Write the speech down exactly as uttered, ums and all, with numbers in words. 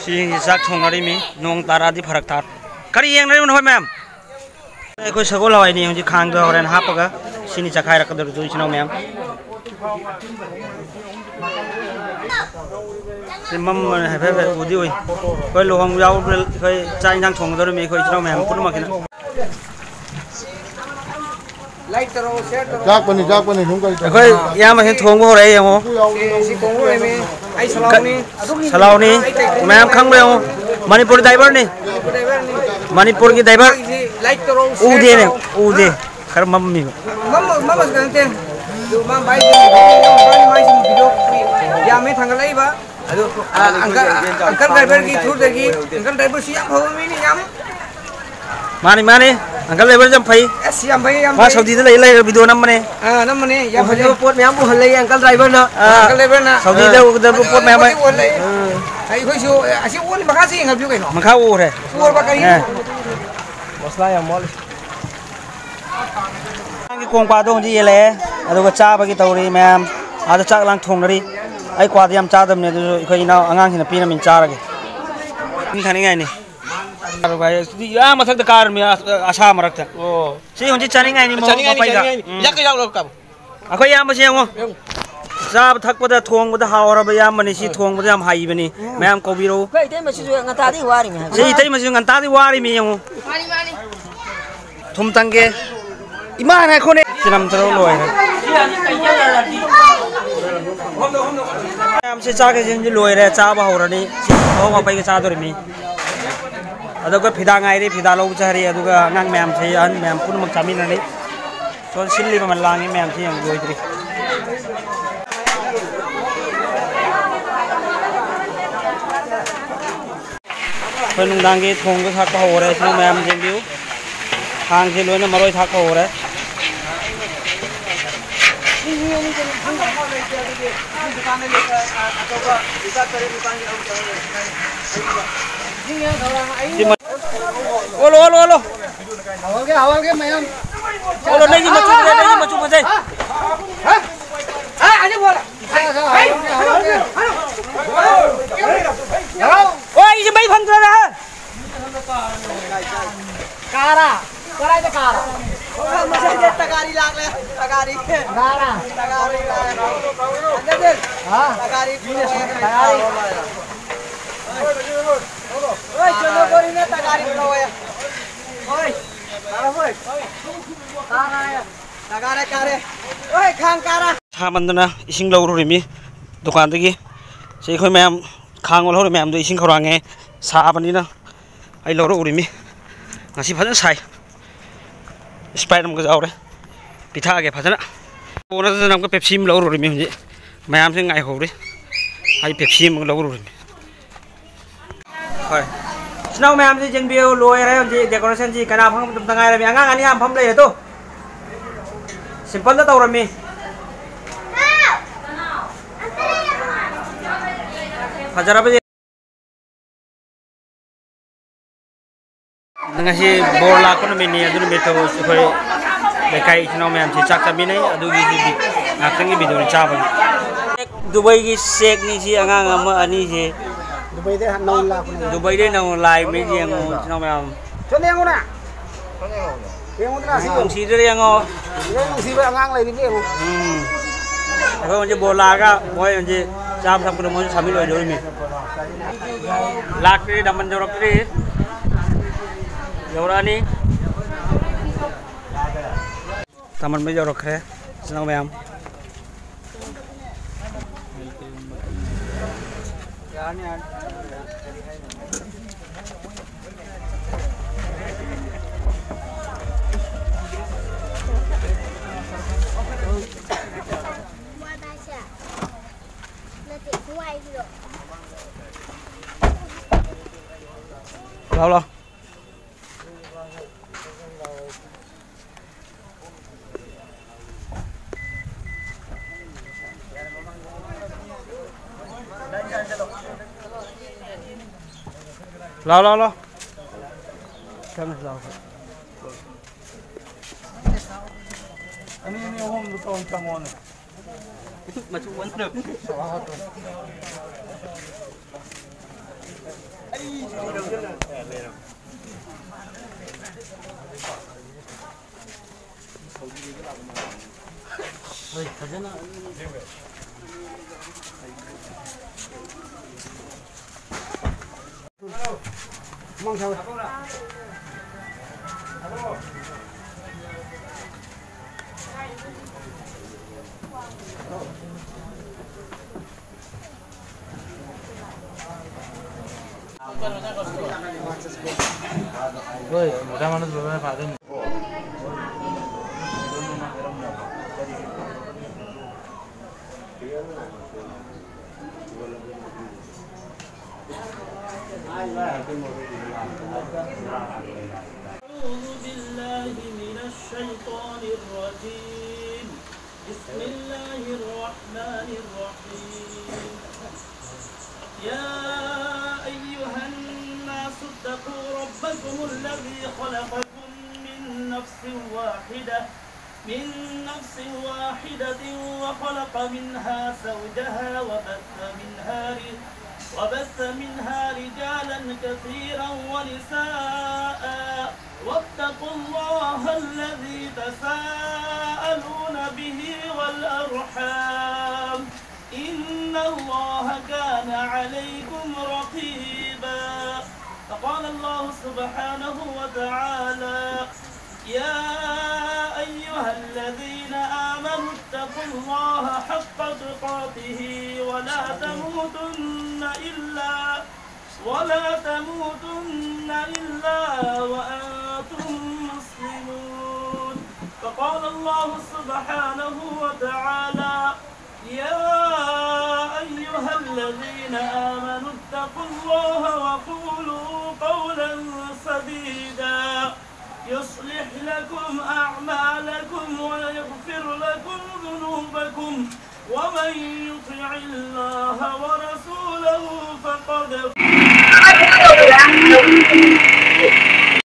ꯁꯤꯁꯤꯡꯁꯤ ꯆꯥꯛ ꯊꯣꯡꯅꯔꯤꯃꯤ꯫ ꯅꯣꯡ ꯇꯥꯔꯛꯑꯗꯤ ꯐꯔꯛ ꯇꯥꯔꯦ꯫ ꯀꯔꯤ ꯌꯦꯡꯅꯔꯤꯕꯅꯣ ꯍꯣꯏ ꯃꯌꯥꯝ? ꯑꯩꯈꯣꯏ ꯁꯒꯣꯜ ꯍꯋꯥꯏꯅꯤ ꯍꯧꯖꯤꯛ ꯈꯥꯡꯗ ꯍꯣꯔꯦꯟ ꯍꯥꯞꯄꯒ ꯁꯤꯅꯤ ꯆꯥꯛꯈꯥꯏꯔꯛꯀꯗꯧꯔꯤꯗꯨ, ꯏꯆꯤꯟ ꯏꯅꯥꯎ ꯃꯌꯥꯝ꯫ ꯁꯤ ꯃꯝꯕꯅ ꯍꯥꯏꯐꯦꯠ ꯍꯥꯏꯐꯦꯠ ꯎꯗꯤ ꯎꯏ꯫ ꯑꯩꯈꯣꯏ ꯂꯨꯍꯣꯡꯕ ꯌꯥꯎꯕ, ꯑꯩꯈꯣꯏ ꯆꯥꯛ ꯏꯟꯁꯥꯡ ꯊꯣꯡꯒꯗꯧꯔꯤꯃꯤ ꯑꯩꯈꯣꯏ ꯏꯆꯤꯟ ꯏꯅꯥꯎ ꯃꯌꯥꯝ ꯄꯨꯝꯅꯃꯛꯀꯤꯅ꯫ ꯆꯥꯛꯄꯅꯤ, ꯆꯥꯛꯄꯅꯤ, ꯁꯨꯝ ꯀꯔꯤ ꯇꯧꯕ? ꯑꯩꯈꯣꯏ ꯏꯌꯥꯝꯕꯁꯤꯅ ꯊꯣꯡꯕ ꯍꯧꯔꯛꯑꯦ ꯌꯦꯡꯉꯣ꯫ ꯁꯤ ꯀꯣꯡꯕ ꯂꯩꯃꯤ꯫ ꯑꯩ ꯁꯂꯥꯎꯅꯤ꯫ ꯁꯂꯥꯎꯅꯤ꯫ ꯃꯌꯥꯝ ꯈꯪꯕ꯭ꯔꯥ ꯌꯦꯡꯉꯣ꯫ ꯃꯅꯤꯄꯨꯔ ꯗ꯭ꯔꯥꯏꯚꯔꯅꯤ꯫ ꯗ꯭ꯔꯥꯏꯚꯔꯅꯤ꯫ ꯃꯅꯤꯄꯨꯔꯒꯤ ꯗ꯭ꯔꯥꯏꯚꯔ꯫ ꯃꯥꯒꯤꯁꯤ ꯂꯥꯏꯛ ꯇꯧꯔꯣ, ꯁꯤꯌꯔ ꯎꯗꯦꯅꯦ꯫ ꯇꯧꯔꯣ꯫ ꯎꯗꯦ꯫ ꯈꯔ ꯃꯝꯃꯤꯕ꯫ ꯃꯝꯃ-, ꯃꯝꯃꯁꯨ ꯀꯩꯅꯣ ꯅꯠꯇꯦ꯫ ꯑꯗꯨ ꯃꯥ ꯚꯥꯏ, ꯃꯥꯏꯁꯤ ꯚꯤꯗꯤꯑꯣ ꯌꯥꯝꯃꯦ ꯊꯥꯡꯒꯠꯂꯛꯏꯕ꯫ ꯑꯗꯨ, ꯑ, ꯑꯪꯀꯜ, ꯑꯪꯀꯜ ꯗ꯭ꯔꯥꯏꯚꯔꯒꯤ ꯊ꯭ꯔꯨꯗꯒꯤ, ꯑꯪꯀꯜ ꯗ꯭ꯔꯥꯏꯚꯔꯁꯤ ꯌꯥꯝ ꯐꯕ ꯃꯤꯅꯤ, ꯌꯥꯝ ꯃꯥꯅꯤ, ꯃꯥꯅꯤ꯫ ꯑꯪꯀꯜ ꯂꯦꯕꯔꯁꯤ ꯌꯥꯝ ꯐꯩ꯫ ꯑꯁ, ꯌꯥꯝ ꯐꯩ, ꯌꯥꯝ ꯃꯥ ꯐꯩ꯫ ꯁꯥꯎꯗꯤꯗ ꯂꯩ ꯂꯩꯔꯒ ꯚꯤꯗꯤꯑꯣ ꯅꯝꯕꯅꯦ꯫ ꯑꯥ, ꯅꯝꯕꯅꯦ, ꯌꯥꯝ ꯐꯖꯩ꯫ ꯎꯍꯟꯗꯕ ꯄꯣꯠ ꯃꯌꯥꯝ ꯎꯍꯜꯂꯛꯏ ꯑꯪꯀꯜ ꯗ꯭ꯔꯥꯏꯚꯔꯅ꯫ ꯑꯥ, ꯑꯪꯀꯜ ꯂꯦꯕꯔꯅ꯫ ꯁꯥꯎꯗꯤꯗ ꯑꯥ꯫ ꯎꯗꯕ ꯄꯣꯠ ꯃꯌꯥꯝ ꯎꯍꯜꯂꯛꯏ꯫ ꯎꯍꯜꯂꯦ꯫ ꯑꯥ꯫ ꯑꯩꯈꯣꯏꯁꯨ ꯑꯁꯤ ꯑꯣꯜꯂꯤ ꯃꯈꯥꯁꯤ ꯌꯦꯡꯍꯟꯕꯤꯌꯨ ꯀꯩꯅꯣ꯫ ꯃꯈꯥ ꯎꯈ꯭ꯔꯦ꯫ ꯎꯔꯕ ꯀꯔꯤ? ꯑꯥ꯫ ꯃꯁꯂꯥ ꯌꯥꯝ ꯃꯣꯠꯂꯤ꯫ ꯑꯉꯥꯡꯒꯤ ꯀꯣꯡ ꯀ꯭ꯋꯥꯗꯣ ꯍꯧꯖꯤꯛ ꯌꯦꯜꯂꯛꯑꯦ, ꯑꯗꯨꯒ ꯆꯥꯕꯒꯤ ꯇꯧꯔꯤ ꯃꯌꯥꯝ꯫ ꯑꯥꯗ ꯆꯥꯛ ꯂꯥꯡ ꯊꯣꯡꯅꯔꯤ꯫ ꯑꯩ ꯀ꯭ꯋꯥꯗꯤ ꯌꯥꯝ ꯆꯥꯗꯕꯅꯦ, ꯑꯗꯨꯁꯨ ꯑꯩꯈꯣꯏ ꯏꯅꯥꯎ ꯑꯉꯥꯡꯁꯤꯡꯅ ꯄꯤꯔꯝꯃꯤꯅ ꯆꯥꯔꯒꯦ꯫ ꯏꯁꯤꯡ ꯊꯛꯅꯤꯡꯉꯥꯏꯅꯤ꯫ ꯑꯥ ꯃꯊꯛꯇ ꯀꯥꯔꯃꯤ, ꯑꯁꯥ ꯃꯔꯛꯇ꯫ ꯑꯣ꯫ ꯁꯤ ꯍꯧꯖꯤꯛ ꯆꯥꯅꯤꯡꯉꯥꯏꯅꯤ, ꯃꯍꯣꯡ ꯆꯥꯅꯤꯡꯉꯥꯏꯅꯤ, ꯃꯄꯩꯒ꯫ ꯆꯥꯅꯤꯡꯉꯥꯏꯅꯤ꯫ ꯎꯝ꯫ ꯌꯥꯛꯀ ꯌꯥꯎꯔꯒ ꯀꯥꯕ꯫ ꯑꯩꯈꯣꯏ ꯏꯌꯥꯝꯕꯁꯦ ꯌꯦꯡꯉꯣ꯫ ꯌꯦꯡꯉꯣ꯫ ꯆꯥꯕ ꯊꯛꯄꯗ ꯊꯣꯡꯕꯗ ꯍꯥꯎꯔꯕ ꯏꯌꯥꯝꯕꯅꯤ꯫ ꯁꯤ ꯊꯣꯡꯕꯗ ꯌꯥꯝ ꯍꯩꯕꯅꯤ꯫ ꯎꯝ꯫ ꯃꯌꯥꯝ ꯀꯧꯕꯤꯔꯛꯎ꯫ ꯑꯩꯈꯣꯏ ꯏꯇꯩꯃꯁꯤꯁꯨ ꯉꯟꯇꯥꯗꯒꯤ ꯋꯥꯔꯤꯅꯤ ꯍꯥꯏꯕ꯫ ꯁꯤ ꯏꯇꯩꯃꯁꯨ ꯉꯟꯇꯥꯗꯒꯤ ꯋꯥꯔꯤꯃꯤ ꯌꯦꯡꯉꯣ꯫ ꯃꯥꯅꯤ, ꯃꯥꯅꯤ꯫ ꯊꯨꯝ ꯇꯪꯒꯦ꯫ ꯏꯃꯥ ꯉꯥꯏꯈꯣꯅꯦ꯫ ꯆꯅꯝ ꯇꯔꯨꯛ ꯂꯣꯏꯔꯦ꯫ ꯃꯌꯥꯝꯁꯦ ꯆꯥꯛ ꯏꯁꯤꯡꯁꯦ ꯂꯣꯏꯔꯦ꯫ ꯆꯥꯕ ꯍꯧꯔꯅꯤ꯫ ꯁꯤ ꯃꯍꯣꯡ ꯃꯄꯩꯒ ꯆꯥꯗꯣꯔꯤꯃꯤ꯫ ꯑꯗꯣ ꯑꯩꯈꯣꯏ ꯐꯤꯗꯥ ꯉꯥꯏꯔꯤ꯫ ꯐꯤꯗꯥ ꯂꯧꯕ ꯆꯠꯈ꯭ꯔꯤ꯫ ꯑꯗꯨꯒ ꯑꯉꯥꯡ ꯃꯌꯥꯝꯁꯦ, ꯑꯍꯟ ꯃꯌꯥꯝ ꯄꯨꯝꯅꯃꯛ ꯆꯥꯃꯤꯟꯅꯔꯤ꯫ ꯁꯣꯝ ꯁꯤꯜꯂꯤ ꯃꯃꯜ ꯂꯥꯡꯉꯤ ꯃꯌꯥꯝꯁꯤ ꯌꯥꯝ ꯂꯣꯏꯗ꯭ꯔꯤ꯫ ꯑꯩꯈꯣꯏ ꯅꯨꯡꯗꯥꯡꯒꯤ ꯊꯣꯡꯕ ꯊꯥꯛꯄ ꯍꯧꯔꯦ꯫ ꯁꯤꯅ ꯃꯌꯥꯝ ꯌꯦꯡꯕꯤꯌꯨ꯫ ꯈꯥꯡꯁꯦ ꯂꯣꯏꯅ ꯃꯔꯣꯏ ꯊꯥꯛꯄ ꯍꯧꯔꯦ꯫ ꯑꯣꯜꯂꯣ, ꯑꯣꯜꯂꯣ, ꯑꯣꯜꯂꯣ꯫ ꯍꯥꯎꯍꯜꯒꯦ, ꯍꯥꯎꯍꯜꯒꯦ ꯃꯌꯥꯝ꯫ ꯑꯣꯜꯂꯣ, ꯅꯪꯒꯤ ꯃꯆꯨ ꯐꯖꯩ, ꯅꯪꯒꯤ ꯃꯆꯨ ꯐꯖꯩ꯫ ꯇꯒꯥꯔꯤ꯫ ꯇꯒꯥꯔꯤ꯫ ꯍꯥ? ꯇꯒꯥꯔꯤ꯫ ꯇꯒꯥꯔꯤ꯫ ꯍꯣꯏ, ꯆꯨꯝꯅ ꯀꯣꯔꯤꯅ ꯇꯒꯥꯔꯤ ꯂꯧꯋꯦ꯫ ꯍꯣꯏ꯫ ꯇꯥꯔꯦ, ꯍꯣꯏ꯫ ꯇꯥꯔꯦ꯫ ꯇꯒꯥꯔꯦ, ꯇꯒꯥꯔꯦ꯫ ꯍꯣꯏ, ꯈꯥꯡ ꯀꯥꯔꯦ꯫ ꯁꯥꯃꯟꯗꯅ ꯏꯁꯤꯡ ꯂꯧꯔꯨꯔꯤꯃꯤ ꯗꯨꯀꯥꯟꯗꯒꯤ꯫ ꯁꯤ ꯑꯩꯈꯣꯏ ꯃꯌꯥꯝ ꯈꯥꯡ ꯑꯣꯜꯍꯧꯔꯤ ꯃꯌꯥꯝꯗꯣ ꯏꯁꯤꯡ ꯈꯧꯔꯥꯡꯉꯦ꯫ ꯁꯥꯕꯅꯤꯅ ꯑꯩ ꯂꯧꯔꯛꯎꯔꯤꯃꯤ꯫ ꯉꯁꯤ ꯐꯖꯅ ꯁꯥꯏ꯫ Sprite ꯑꯃꯒ ꯌꯥꯎꯔꯦ꯫ ꯄꯤꯊꯛꯑꯒꯦ ꯐꯖꯅ꯫ ꯀꯣꯟꯅꯗꯅ ꯑꯃꯨꯛꯀ Pepsi ꯑꯃ ꯂꯧꯔꯨꯔꯤꯃꯤ ꯍꯧꯖꯤꯛ꯫ ꯃꯌꯥꯝꯁꯦ ꯉꯥꯏꯍꯧꯔꯤ꯫ ꯑꯩ Pepsi ꯑꯃꯒ ꯂꯧꯔꯨꯔꯤꯃꯤ꯫ ꯍꯣꯏ꯫ ꯏꯆꯤꯟ ꯏꯅꯥꯎ ꯃꯌꯥꯝꯁꯦ ꯌꯦꯡꯕꯤꯌꯨ, ꯂꯣꯏꯔꯦ ꯍꯧꯖꯤꯛ decorationꯁꯤ꯫ ꯀꯅꯥ ꯐꯝ ꯑꯗꯨꯝꯇ ꯉꯥꯏꯔꯝꯃꯤ꯫ ꯑꯉꯥꯡ ꯑꯅꯤ ꯌꯥꯝ ꯐꯝ ꯂꯩꯔꯦ ꯇꯣ꯫ Simpleꯗ ꯇꯧꯔꯝꯃꯤ꯫ ꯐꯖꯔꯕ ꯌꯦꯡ-, ꯉꯁꯤ ꯕꯣꯔ ꯂꯥꯛꯄ ꯅꯨꯃꯤꯠꯅꯤ꯫ ꯑꯗꯨ ꯅꯨꯃꯤꯠꯇꯨ ꯑꯩꯈꯣꯏ ꯂꯩꯀꯥꯏ ꯏꯆꯤꯟ ꯏꯅꯥꯎ ꯃꯌꯥꯝꯁꯤ ꯆꯥꯛ ꯆꯥꯃꯤꯟꯅꯩ꯫ ꯑꯗꯨꯒꯤ ꯉꯥꯛꯇꯪꯒꯤ videoꯅꯤ ꯆꯥꯕꯒꯤ꯫ ꯗꯨꯕꯩꯒꯤ ꯁꯦꯛꯅꯤ ꯁꯤ ꯑꯉꯥꯡ ꯑꯃ ꯑꯅꯤꯁꯤ꯫ ꯗꯨꯕꯩꯗꯩ ꯅꯧꯅ ꯂꯥꯛꯄꯅꯦ꯫ ꯗꯨꯕꯩꯗꯩ ꯅꯧꯅ ꯂꯥꯛꯏ ꯃꯤꯁꯤ ꯌꯦꯡꯉꯨ, ꯏꯆꯤꯟ ꯏꯅꯥꯎ ꯃꯌꯥꯝ꯫ ꯁꯣꯝꯗ ꯌꯦꯡꯉꯨꯅꯦ꯫ ꯌꯦꯡꯉꯨꯗꯅ ꯁꯤ ꯌꯦꯡꯉꯨ꯫ ꯅꯨꯡꯁꯤꯗ꯭ꯔ ꯌꯦꯡꯉꯣ꯫ ꯁꯤꯗ ꯅꯨꯡꯁꯤꯕ ꯑꯉꯥꯡ ꯂꯩꯔꯤꯕ ꯌꯦꯡꯉꯨ꯫ ꯎꯝ꯫ ꯑꯩꯈꯣꯏ ꯍꯧꯖꯤꯛ ꯕꯣꯜ ꯂꯥꯛꯑꯒ ꯃꯣꯏ ꯍꯧꯖꯤꯛ ꯆꯥꯕ ꯊꯛꯄꯗ ꯃꯣꯏꯁꯨ ꯁꯥꯃꯤꯜ ꯑꯣꯏꯗꯧꯔꯤꯃꯤ꯫ ꯂꯥꯛꯇ꯭ꯔꯤ, ꯗꯃꯟ ꯌꯧꯔꯛꯇ꯭ꯔꯤ꯫ ꯌꯧꯔꯛꯑꯅꯤ꯫ ꯇꯥꯃꯟꯕ ꯌꯧꯔꯛꯈ꯭ꯔꯦ, ꯏꯆꯤꯟ ꯏꯅꯥꯎ ꯃꯌꯥꯝ꯫ ꯂꯥꯎ, ꯂꯥꯎ꯫ ꯂꯥꯎ, ꯂꯥꯎ, ꯂꯥꯎ꯫ ꯆꯪꯉꯁꯤ ꯂꯥꯎ꯫ ꯑꯅꯤ, ꯑꯅꯤ, ꯑꯍꯨꯝꯗꯨ ꯇꯧꯔ ꯆꯪꯉꯣꯅꯦ꯫ ꯃꯆꯨ ꯑꯣꯟꯗ꯭ꯔꯕ꯫ ꯍꯣꯏ, ꯐꯖꯅ꯫ होय, मोठा माणूस बरोबर पाहतो. أعوذ بالله من الشيطان الرجيم. بسم الله الرحمن الرحيم. يا أيها الناس اتقوا ربكم الذي خلقكم من نفس واحدة، من نفس واحدة وخلق منها زوجها وبث منها ر-، وبث منها رجالا كثيرا ونساء، واتقوا الله الذي تساءلون به والأرحام، إن الله كان عليكم رقيبا. فقال الله سبحانه وتعالى: يا أيها الذين آمنوا اتقوا الله حق تقاته ولا تموتن إلا، ولا تموتن إلا وأنتم مسلمون. فقال الله سبحانه وتعالى: يا أيها الذين آمنوا اتقوا الله وقولوا قولا سديدا يصلح لكم أعمالكم ويغفر لكم ذنوبكم ومن يطع الله ورسوله فقد